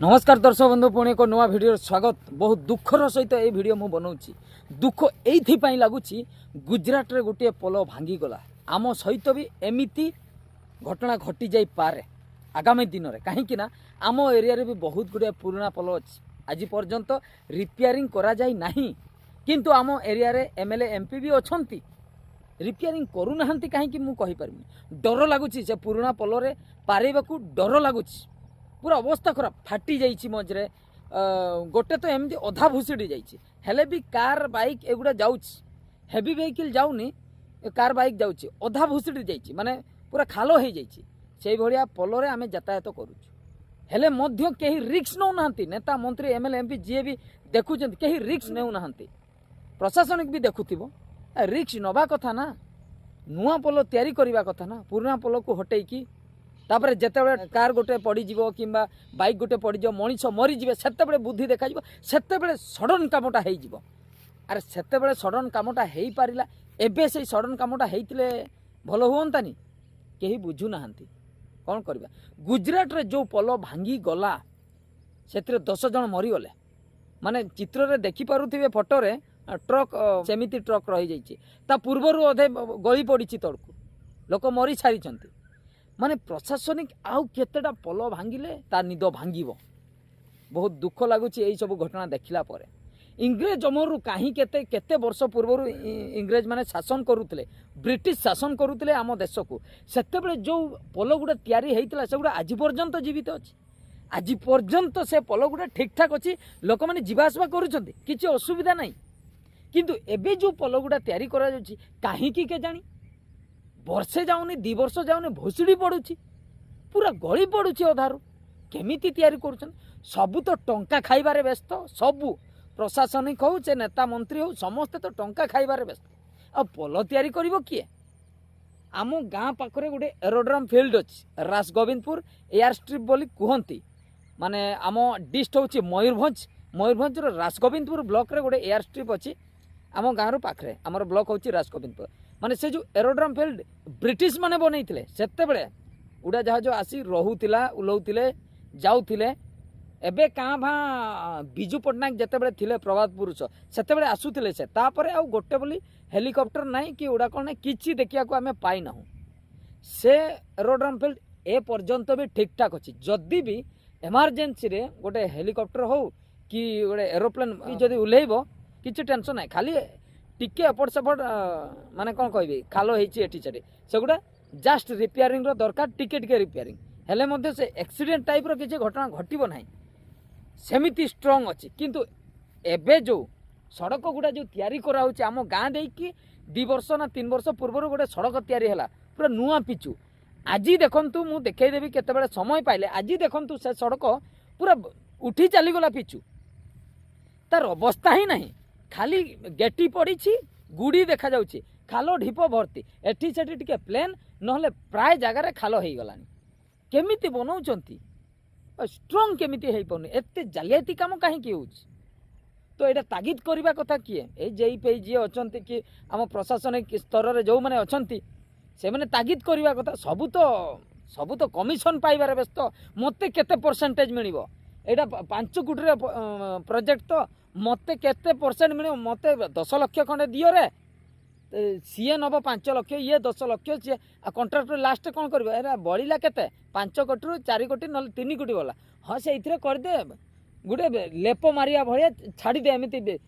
ନମସ୍କାର ଦର୍ଶକ ବନ୍ଧୁ, ପୁଣି ଏକ ନୂଆ ଭିଡ଼ିଓର ସ୍ୱାଗତ। ବହୁତ ଦୁଃଖର ସହିତ ଏଇ ଭିଡ଼ିଓ ମୁଁ ବନାଉଛି। ଦୁଃଖ ଏଇଥିପାଇଁ ଲାଗୁଛି, ଗୁଜରାଟରେ ଗୋଟିଏ ପୋଲ ଭାଙ୍ଗିଗଲା। ଆମ ସହିତ ବି ଏମିତି ଘଟଣା ଘଟି ଯାଇପାରେ ଆଗାମୀ ଦିନରେ, କାହିଁକି ନା ଆମ ଏରିଆରେ ବି ବହୁତ ଗୁଡ଼ିଏ ପୁରୁଣା ପୋଲ ଅଛି, ଆଜି ପର୍ଯ୍ୟନ୍ତ ରିପେୟାରିଂ କରାଯାଇ ନାହିଁ। କିନ୍ତୁ ଆମ ଏରିଆରେ ଏମ୍ଏଲ୍ଏ, ଏମ୍ପି ବି ଅଛନ୍ତି, ରିପେୟାରିଂ କରୁନାହାନ୍ତି। କାହିଁକି ମୁଁ କହିପାରିବିନି। ଡର ଲାଗୁଛି, ସେ ପୁରୁଣା ପୋଲରେ ପାରେଇବାକୁ ଡର ଲାଗୁଛି। ପୁରା ଅବସ୍ଥା ଖରାପ, ଫାଟି ଯାଇଛି ମଝିରେ। ଗୋଟେ ତ ଏମିତି ଅଧା ଭୁଷୁଡ଼ି ଯାଇଛି। ହେଲେ ବି କାର୍, ବାଇକ୍ ଏଗୁଡ଼ା ଯାଉଛି, ହେଭି ଭେହିକିଲ୍ ଯାଉନି, କାର୍, ବାଇକ୍ ଯାଉଛି। ଅଧା ଭୁଷୁଡ଼ି ଯାଇଛି, ମାନେ ପୁରା ଖାଲ ହେଇଯାଇଛି। ସେଇଭଳିଆ ପୋଲରେ ଆମେ ଯାତାୟାତ କରୁଛୁ। ହେଲେ ମଧ୍ୟ କେହି ରିସ୍କ ନେଉନାହାନ୍ତି। ନେତା, ମନ୍ତ୍ରୀ, ଏମ୍ଏଲ୍ଏ, ଏମ୍ପି ଯିଏ ବି ଦେଖୁଛନ୍ତି, କେହି ରିସ୍କ ନେଉନାହାନ୍ତି। ପ୍ରଶାସନିକ ବି ଦେଖୁଥିବ, ରିସ୍କ ନେବା କଥା ନା, ନୂଆ ପୋଲ ତିଆରି କରିବା କଥା ନା, ପୁରୁଣା ପୋଲକୁ ହଟେଇକି। ତାପରେ ଯେତେବେଳେ କାର୍ ଗୋଟେ ପଡ଼ିଯିବ କିମ୍ବା ବାଇକ୍ ଗୋଟେ ପଡ଼ିଯିବ, ମଣିଷ ମରିଯିବେ, ସେତେବେଳେ ବୁଦ୍ଧି ଦେଖାଯିବ, ସେତେବେଳେ ସଡ଼ନ୍ କାମଟା ହେଇଯିବ। ଆରେ, ସେତେବେଳେ ସଡ଼ନ୍ କାମଟା ହେଇପାରିଲା, ଏବେ ସେଇ ସଡ଼ନ୍ କାମଟା ହେଇଥିଲେ ଭଲ ହୁଅନ୍ତାନି? କେହି ବୁଝୁନାହାନ୍ତି, କ'ଣ କରିବା? ଗୁଜରାଟରେ ଯେଉଁ ପୋଲ ଭାଙ୍ଗିଗଲା, ସେଥିରେ 10 ଜଣ ମରିଗଲେ। ମାନେ ଚିତ୍ରରେ ଦେଖିପାରୁଥିବେ, ଫଟୋରେ ଟ୍ରକ୍ ସେମିତି ଟ୍ରକ୍ ରହିଯାଇଛି, ତା ପୂର୍ବରୁ ଅଧେ ଗଳି ପଡ଼ିଛି ତଳକୁ, ଲୋକ ମରି ସାରିଛନ୍ତି। ମାନେ ପ୍ରଶାସନିକ ଆଉ କେତେଟା ପୋଲ ଭାଙ୍ଗିଲେ ତା ନିଦ ଭାଙ୍ଗିବ? ବହୁତ ଦୁଃଖ ଲାଗୁଛି ଏଇସବୁ ଘଟଣା ଦେଖିଲା ପରେ। ଇଂରେଜ ଅମଳରୁ କାହିଁ କେତେ କେତେ ବର୍ଷ ପୂର୍ବରୁ ଇଂରେଜମାନେ ଶାସନ କରୁଥିଲେ, ବ୍ରିଟିଶ ଶାସନ କରୁଥିଲେ ଆମ ଦେଶକୁ, ସେତେବେଳେ ଯେଉଁ ପୋଲଗୁଡ଼ା ତିଆରି ହେଇଥିଲା, ସେଗୁଡ଼ା ଆଜି ପର୍ଯ୍ୟନ୍ତ ଜୀବିତ ଅଛି। ଆଜି ପର୍ଯ୍ୟନ୍ତ ସେ ପୋଲଗୁଡ଼ା ଠିକ୍ଠାକ୍ ଅଛି, ଲୋକମାନେ ଯିବା ଆସିବା କରୁଛନ୍ତି, କିଛି ଅସୁବିଧା ନାହିଁ। କିନ୍ତୁ ଏବେ ଯେଉଁ ପୋଲଗୁଡ଼ା ତିଆରି କରାଯାଉଛି, କାହିଁକି କେଜାଣି, ବର୍ଷେ ଯାଉନି, 2 ବର୍ଷ ଯାଉନି, ଭୁଷୁଡ଼ି ପଡ଼ୁଛି, ପୁରା ଗଳି ପଡ଼ୁଛି ଅଧାରୁ। କେମିତି ତିଆରି କରୁଛନ୍ତି? ସବୁ ତ ଟଙ୍କା ଖାଇବାରେ ବ୍ୟସ୍ତ। ସବୁ ପ୍ରଶାସନିକ ହଉ, ସେ ନେତା ମନ୍ତ୍ରୀ ହଉ, ସମସ୍ତେ ତ ଟଙ୍କା ଖାଇବାରେ ବ୍ୟସ୍ତ। ଆଉ ପୋଲ ତିଆରି କରିବ କିଏ? ଆମ ଗାଁ ପାଖରେ ଗୋଟେ ଏରୋଡ୍ରମ୍ ଫିଲ୍ଡ ଅଛି, ରାସଗୋବିନ୍ଦପୁର ଏୟାର ଷ୍ଟ୍ରିପ୍ ବୋଲି କୁହନ୍ତି। ମାନେ ଆମ ଡିଷ୍ଟ ହେଉଛି ମୟୂରଭଞ୍ଜ। ମୟୂରଭଞ୍ଜର ରାସଗୋବିନ୍ଦପୁର ବ୍ଲକରେ ଗୋଟେ ଏୟାର ଷ୍ଟ୍ରିପ୍ ଅଛି ଆମ ଗାଁରୁ ପାଖରେ। ଆମର ବ୍ଲକ ହେଉଛି ରାସଗୋବିନ୍ଦପୁର। ମାନେ ସେ ଯେଉଁ ଏରୋଡ୍ରମ୍ ଫିଲ୍ଡ ବ୍ରିଟିଶ ମାନେ ବନେଇଥିଲେ, ସେତେବେଳେ ଉଡ଼ାଜାହାଜ ଆସି ରହୁଥିଲା, ଓହ୍ଲଉଥିଲେ, ଯାଉଥିଲେ। ଏବେ କାଁ ଭାଁ ବିଜୁ ପଟ୍ଟନାୟକ ଯେତେବେଳେ ଥିଲେ, ପ୍ରବାଦ ପୁରୁଷ, ସେତେବେଳେ ଆସୁଥିଲେ ସେ। ତାପରେ ଆଉ ଗୋଟେ ବୋଲି ହେଲିକପ୍ଟର ନାହିଁ କି ଉଡ଼ା କ'ଣ ନାହିଁ, କିଛି ଦେଖିବାକୁ ଆମେ ପାଇନାହୁଁ। ସେ ଏରୋଡ୍ରମ୍ ଫିଲ୍ଡ ଏ ପର୍ଯ୍ୟନ୍ତ ବି ଠିକ୍ଠାକ୍ ଅଛି। ଯଦି ବି ଏମର୍ଜେନ୍ସିରେ ଗୋଟେ ହେଲିକପ୍ଟର ହଉ କି ଗୋଟେ ଏରୋପ୍ଲେନ୍ ବି ଯଦି ଓହ୍ଲେଇବ, କିଛି ଟେନସନ୍ ନାହିଁ। ଖାଲି ଟିକେ ଏପଟ ସେପଟ, ମାନେ କ'ଣ କହିବି, ଖାଲ ହେଇଛି ଏଠି ସେଠି, ସେଗୁଡ଼ା ଜଷ୍ଟ ରିପେୟାରିଂର ଦରକାର। ଟିକେ ଟିକେ ରିପେୟାରିଂ ହେଲେ ମଧ୍ୟ ସେ ଆକ୍ସିଡେଣ୍ଟ ଟାଇପ୍ର କିଛି ଘଟଣା ଘଟିବ ନାହିଁ, ସେମିତି ଷ୍ଟ୍ରଙ୍ଗ ଅଛି। କିନ୍ତୁ ଏବେ ଯେଉଁ ସଡ଼କ ଗୁଡ଼ା ଯେଉଁ ତିଆରି କରାହେଉଛି, ଆମ ଗାଁ ଦେଇକି 2 ବର୍ଷ ନା 3 ବର୍ଷ ପୂର୍ବରୁ ଗୋଟେ ସଡ଼କ ତିଆରି ହେଲା, ପୁରା ନୂଆ ପିଚୁ। ଆଜି ଦେଖନ୍ତୁ, ମୁଁ ଦେଖେଇଦେବି କେତେବେଳେ ସମୟ ପାଇଲେ। ଆଜି ଦେଖନ୍ତୁ, ସେ ସଡ଼କ ପୁରା ଉଠି ଚାଲିଗଲା ପିଚୁ, ତାର ଅବସ୍ଥା ହିଁ ନାହିଁ। ଖାଲି ଗେଟି ପଡ଼ିଛି, ଗୁଡ଼ି ଦେଖାଯାଉଛି, ଖାଲ ଢିପ ଭର୍ତ୍ତି। ଏଠି ସେଠି ଟିକେ ପ୍ଲେନ୍, ନହେଲେ ପ୍ରାୟ ଜାଗାରେ ଖାଲ ହେଇଗଲାଣି। କେମିତି ବନଉଛନ୍ତି? ଷ୍ଟ୍ରଙ୍ଗ କେମିତି ହେଇପାରୁନି? ଏତେ ଜାଲିଆତି କାମ କାହିଁକି ହେଉଛି? ତ ଏଇଟା ତାଗିଦ କରିବା କଥା କିଏ? ଏଇ ଜେଇ ଫେଇ ଯିଏ ଅଛନ୍ତି କି ଆମ ପ୍ରଶାସନିକ ସ୍ତରରେ ଯେଉଁମାନେ ଅଛନ୍ତି, ସେମାନେ ତାଗିଦ କରିବା କଥା। ସବୁ ତ କମିଶନ ପାଇବାରେ ବ୍ୟସ୍ତ। ମୋତେ କେତେ ପରସେଣ୍ଟେଜ ମିଳିବ? ଏଇଟା 5 କୋଟିର ପ୍ରୋଜେକ୍ଟ ତ ମୋତେ କେତେ ପରସେଣ୍ଟ ମିଳିବ? ମୋତେ 10 ଲକ୍ଷ ଖଣ୍ଡେ ଦିଅରେ। ସିଏ ନେବ 5 ଲକ୍ଷ, ଇଏ 10 ଲକ୍ଷ, ସିଏ ଆଉ କଣ୍ଟ୍ରାକ୍ଟର ଲାଷ୍ଟ କ'ଣ କରିବ? ଏରା ବଳିଲା କେତେ? 5 କୋଟିରୁ 4 କୋଟି ନହେଲେ 3 କୋଟି ଗଲା। ହଁ, ସେଇଥିରେ କରିଦେ, ଗୋଟେ ଲେପ ମାରିବା ଭଳିଆ ଛାଡ଼ିଦେ, ଏମିତି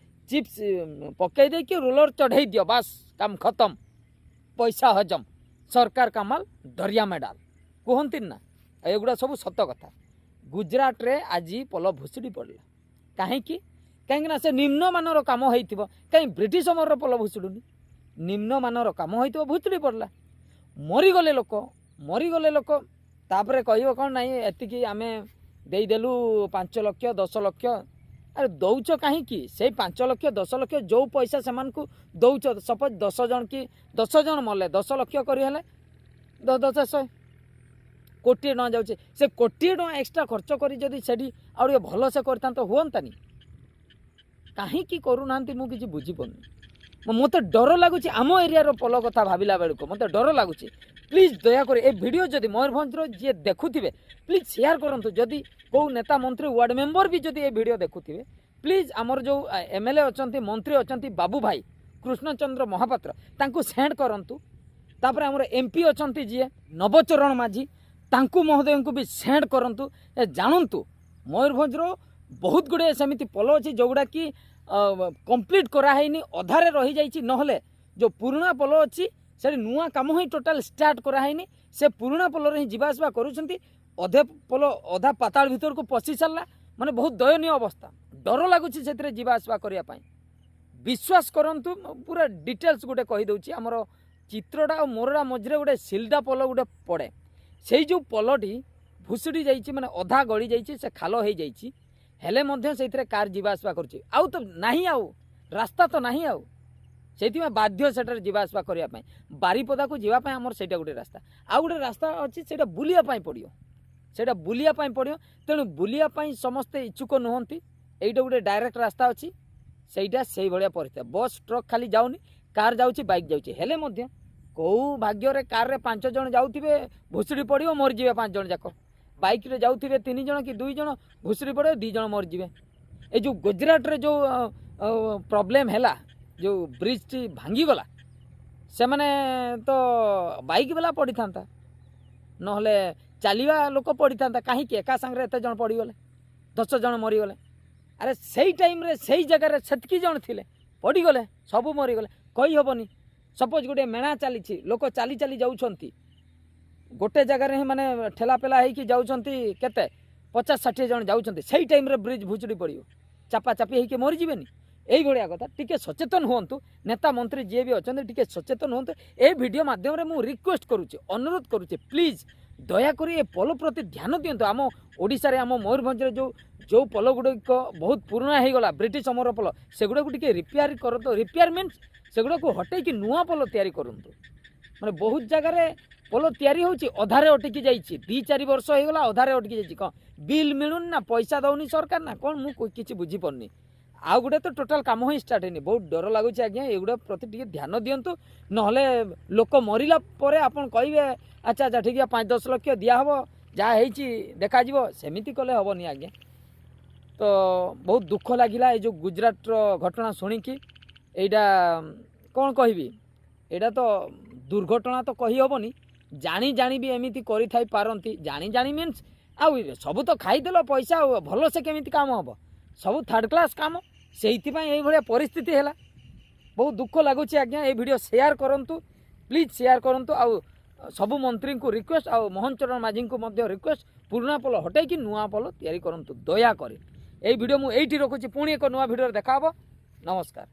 ଚିପ୍ସ ପକେଇ ଦେଇକି ରୋଲର ଚଢ଼େଇ ଦିଅ, ବାସ୍, କାମ ଖତମ, ପଇସା ହଜମ, ସରକାର का माल दरिया में डाल କୁହନ୍ତିନି ନା? ଏଗୁଡ଼ା ସବୁ ସତ କଥା। ଗୁଜରାଟରେ ଆଜି ପୋଲ ଭୁଷୁଡ଼ି ପଡ଼ିଲା। କାହିଁକି? କାହିଁକି ନା ସେ ନିମ୍ନମାନର କାମ ହେଇଥିବ। କାହିଁ ବ୍ରିଟିଶ ସମୟର ପୋଲ ଭୁଷୁଡ଼ୁନି? ନିମ୍ନମାନର କାମ ହେଇଥିବ, ଭୁଷୁଡ଼ି ପଡ଼ିଲା, ମରିଗଲେ ଲୋକ, ମରିଗଲେ ଲୋକ। ତାପରେ କହିବ କ'ଣ ନାହିଁ, ଏତିକି ଆମେ ଦେଇଦେଲୁ, 5 ଲକ୍ଷ, 10 ଲକ୍ଷ। ଆରେ, ଦଉଛ କାହିଁକି? ସେଇ 5 ଲକ୍ଷ, 10 ଲକ୍ଷ ଯେଉଁ ପଇସା ସେମାନଙ୍କୁ ଦଉଛ, ସପୋଜ 10 ଜଣ କି 10 ଜଣ ମଲେ, 10 ଲକ୍ଷ କରି ହେଲେ ଦଶ ଦଶ ଶହେ, କୋଟିଏ ଟଙ୍କା ଯାଉଛି। ସେ କୋଟିଏ ଟଙ୍କା ଏକ୍ସଟ୍ରା ଖର୍ଚ୍ଚ କରି ଯଦି ସେଠି ଆଉ ଟିକେ ଭଲସେ କରିଥାନ୍ତ, ହୁଅନ୍ତାନି? କାହିଁକି କରୁନାହାନ୍ତି, ମୁଁ କିଛି ବୁଝିପାରୁନି। ମୋତେ ଡର ଲାଗୁଛି ଆମ ଏରିଆର ପୋଲ କଥା ଭାବିଲା ବେଳକୁ ମୋତେ ଡର ଲାଗୁଛି। ପ୍ଲିଜ୍ ଦୟାକରି ଏ ଭିଡ଼ିଓ ଯଦି ମୟୂରଭଞ୍ଜର ଯିଏ ଦେଖୁଥିବେ, ପ୍ଲିଜ୍ ସେୟାର କରନ୍ତୁ। ଯଦି କେଉଁ ନେତା, ମନ୍ତ୍ରୀ, ୱାର୍ଡ଼ ମେମ୍ବର ବି ଯଦି ଏ ଭିଡ଼ିଓ ଦେଖୁଥିବେ, ପ୍ଲିଜ୍ ଆମର ଯେଉଁ ଏମଏଲଏ ଅଛନ୍ତି, ମନ୍ତ୍ରୀ ଅଛନ୍ତି, ବାବୁ ଭାଇ କୃଷ୍ଣଚନ୍ଦ୍ର ମହାପାତ୍ର, ତାଙ୍କୁ ସେଣ୍ଡ କରନ୍ତୁ। ତାପରେ ଆମର ଏମପି ଅଛନ୍ତି ଯିଏ ନବଚରଣ ମାଝୀ, ତାଙ୍କୁ ମହୋଦୟଙ୍କୁ ବି ସେଣ୍ଡ କରନ୍ତୁ। ଏ ଜାଣନ୍ତୁ, ମୟୂରଭଞ୍ଜର ବହୁତ ଗୁଡ଼ିଏ ସେମିତି ପୋଲ ଅଛି ଯେଉଁଗୁଡ଼ା କି କମ୍ପ୍ଲିଟ୍ କରାହେଇନି, ଅଧାରେ ରହିଯାଇଛି। ନହେଲେ ଯେଉଁ ପୁରୁଣା ପୋଲ ଅଛି, ସେଠି ନୂଆ କାମ ହିଁ ଟୋଟାଲ୍ ଷ୍ଟାର୍ଟ କରାହେଇନି। ସେ ପୁରୁଣା ପୋଲରେ ହିଁ ଯିବା ଆସିବା କରୁଛନ୍ତି। ଅଧେ ପୋଲ ଅଧା ପାତାଳ ଭିତରକୁ ପଶି ସାରିଲା। ମାନେ ବହୁତ ଦୟନୀୟ ଅବସ୍ଥା, ଡର ଲାଗୁଛି ସେଥିରେ ଯିବା ଆସିବା କରିବା ପାଇଁ। ବିଶ୍ୱାସ କରନ୍ତୁ, ମୁଁ ପୁରା ଡିଟେଲ୍ସ ଗୋଟେ କହିଦେଉଛି। ଆମର ଚିତ୍ରଟା ଆଉ ମୋରଡ଼ା ମଝିରେ ଗୋଟେ ସିଲଡା ପୋଲ ଗୋଟେ ପଡ଼େ। ସେଇ ଯେଉଁ ପୋଲଟି ଭୁଷୁଡ଼ି ଯାଇଛି, ମାନେ ଅଧା ଗଳି ଯାଇଛି, ସେ ଖାଲ ହେଇଯାଇଛି। ହେଲେ ମଧ୍ୟ ସେଇଥିରେ କାର୍ ଯିବା ଆସିବା କରୁଛି। ଆଉ ତ ନାହିଁ, ଆଉ ରାସ୍ତା ତ ନାହିଁ ଆଉ। ସେଇଥିପାଇଁ ବାଧ୍ୟ ସେଠାରେ ଯିବା ଆସିବା କରିବା ପାଇଁ। ବାରିପଦାକୁ ଯିବା ପାଇଁ ଆମର ସେଇଟା ଗୋଟେ ରାସ୍ତା। ଆଉ ଗୋଟେ ରାସ୍ତା ଅଛି, ସେଇଟା ବୁଲିବା ପାଇଁ ପଡ଼ିବ, ସେଇଟା ବୁଲିବା ପାଇଁ ପଡ଼ିବ। ତେଣୁ ବୁଲିବା ପାଇଁ ସମସ୍ତେ ଇଚ୍ଛୁକ ନୁହନ୍ତି। ଏଇଟା ଗୋଟେ ଡାଇରେକ୍ଟ ରାସ୍ତା ଅଛି, ସେଇଟା ସେଇଭଳିଆ ପରିସ୍ଥିତି। ବସ୍, ଟ୍ରକ୍ ଖାଲି ଯାଉନି, କାର୍ ଯାଉଛି, ବାଇକ୍ ଯାଉଛି। ହେଲେ ମଧ୍ୟ କେଉଁ ଭାଗ୍ୟରେ କାର୍ରେ ପାଞ୍ଚ ଜଣ ଯାଉଥିବେ, ଭୁଷୁଡ଼ି ପଡ଼ିବ, ମରିଯିବେ ପାଞ୍ଚ ଜଣ ଯାକ। ବାଇକ୍ରେ ଯାଉଥିବେ ତିନି ଜଣ କି ଦୁଇ ଜଣ, ଭୁଷୁଡ଼ି ପଡ଼ିବ, ଦୁଇ ଜଣ ମରିଯିବେ। ଏ ଯେଉଁ ଗୁଜରାଟରେ ଯେଉଁ ପ୍ରୋବ୍ଲେମ୍ ହେଲା, ଯେଉଁ ବ୍ରିଜଟି ଭାଙ୍ଗିଗଲା, ସେମାନେ ତ ବାଇକ୍ ବାଲା ପଡ଼ିଥାନ୍ତା, ନହେଲେ ଚାଲିବା ଲୋକ ପଡ଼ିଥାନ୍ତା। କାହିଁକି ଏକା ସାଙ୍ଗରେ ଏତେ ଜଣ ପଡ଼ିଗଲେ, 10 ଜଣ ମରିଗଲେ? ଆରେ ସେଇ ଟାଇମ୍ରେ ସେଇ ଜାଗାରେ ସେତିକି ଜଣ ଥିଲେ, ପଡ଼ିଗଲେ, ସବୁ ମରିଗଲେ। କହିହେବନି। ସପୋଜ୍ ଗୋଟେ ମେଳା ଚାଲିଛି, ଲୋକ ଚାଲି ଚାଲି ଯାଉଛନ୍ତି, ଗୋଟେ ଜାଗାରେ ହିଁ ମାନେ ଠେଲା ପେଲା ହେଇକି ଯାଉଛନ୍ତି, କେତେ 50-60 ଜଣ ଯାଉଛନ୍ତି। ସେଇ ଟାଇମ୍ରେ ବ୍ରିଜ୍ ଭୁଷୁଡ଼ି ପଡ଼ିବ, ଚାପା ଚାପି ହେଇକି ମରିଯିବେନି? ଏଇଭଳିଆ କଥା। ଟିକେ ସଚେତନ ହୁଅନ୍ତୁ, ନେତା ମନ୍ତ୍ରୀ ଯିଏ ବି ଅଛନ୍ତି, ଟିକେ ସଚେତନ ହୁଅନ୍ତୁ। ଏ ଭିଡ଼ିଓ ମାଧ୍ୟମରେ ମୁଁ ରିକ୍ୱେଷ୍ଟ କରୁଛି, ଅନୁରୋଧ କରୁଛି, ପ୍ଲିଜ୍ ଦୟାକରି ଏ ପୋଲ ପ୍ରତି ଧ୍ୟାନ ଦିଅନ୍ତୁ। ଆମ ଓଡ଼ିଶାରେ, ଆମ ମୟୂରଭଞ୍ଜରେ ଯେଉଁ ଯେଉଁ ପୋଲ ଗୁଡ଼ିକ ବହୁତ ପୁରୁଣା ହେଇଗଲା, ବ୍ରିଟିଶ ସମୟର ପୋଲ, ସେଗୁଡ଼ାକୁ ଟିକେ ରିପେୟାର କରନ୍ତୁ। ରିପେୟାର ମିନ୍ସ ସେଗୁଡ଼ାକୁ ହଟେଇକି ନୂଆ ପୋଲ ତିଆରି କରନ୍ତୁ। ମାନେ ବହୁତ ଜାଗାରେ ପୋଲ ତିଆରି ହେଉଛି, ଅଧାରେ ଅଟକି ଯାଇଛି। 2-4 ବର୍ଷ ହେଇଗଲା, ଅଧାରେ ଅଟକି ଯାଇଛି। କ'ଣ ବିଲ୍ ମିଳୁନି ନା ପଇସା ଦେଉନି ସରକାର ନା କ'ଣ, ମୁଁ କିଛି ବୁଝିପାରୁନି। ଆଉ ଗୋଟେ ତ ଟୋଟାଲ୍ କାମ ହିଁ ଷ୍ଟାର୍ଟ ହେଇନି। ବହୁତ ଡର ଲାଗୁଛି ଆଜ୍ଞା। ଏଗୁଡ଼ା ପ୍ରତି ଟିକେ ଧ୍ୟାନ ଦିଅନ୍ତୁ, ନହେଲେ ଲୋକ ମରିଲା ପରେ ଆପଣ କହିବେ, ଆଚ୍ଛା ଆଚ୍ଛା, ଠିକ୍, 5-10 ଲକ୍ଷ ଦିଆହେବ, ଯାହା ହେଇଛି ଦେଖାଯିବ। ସେମିତି କଲେ ହେବନି ଆଜ୍ଞା। ତ ବହୁତ ଦୁଃଖ ଲାଗିଲା ଏଇ ଯେଉଁ ଗୁଜରାଟର ଘଟଣା ଶୁଣିକି। ଏଇଟା କ'ଣ କହିବି, ଏଇଟା ତ ଦୁର୍ଘଟଣା ତ କହିହେବନି। ଜାଣି ଜାଣି ବି ଏମିତି କରିଥାଇ ପାରନ୍ତି। ଜାଣି ଜାଣି ମିନ୍ସ ଆଉ ସବୁ ତ ଖାଇଦେଲ ପଇସା, ଆଉ ଭଲସେ କେମିତି କାମ ହେବ? ସବୁ ଥାର୍ଡ଼ କ୍ଲାସ୍ କାମ, ସେଇଥିପାଇଁ ଏଇଭଳିଆ ପରିସ୍ଥିତି ହେଲା। ବହୁତ ଦୁଃଖ ଲାଗୁଛି ଆଜ୍ଞା। ଏଇ ଭିଡ଼ିଓ ସେୟାର କରନ୍ତୁ, ପ୍ଲିଜ୍ ସେୟାର କରନ୍ତୁ। ଆଉ ସବୁ ମନ୍ତ୍ରୀଙ୍କୁ ରିକ୍ୱେଷ୍ଟ ଆଉ ମୋହନ ଚରଣ ମାଝୀଙ୍କୁ ମଧ୍ୟ ରିକ୍ୱେଷ୍ଟ, ପୁରୁଣା ପୋଲ ହଟେଇକି ନୂଆ ପୋଲ ତିଆରି କରନ୍ତୁ ଦୟାକରି। ଏଇ ଭିଡ଼ିଓ ମୁଁ ଏଇଠି ରଖୁଛି। ପୁଣି ଏକ ନୂଆ ଭିଡ଼ିଓରେ ଦେଖା ହେବ। ନମସ୍କାର।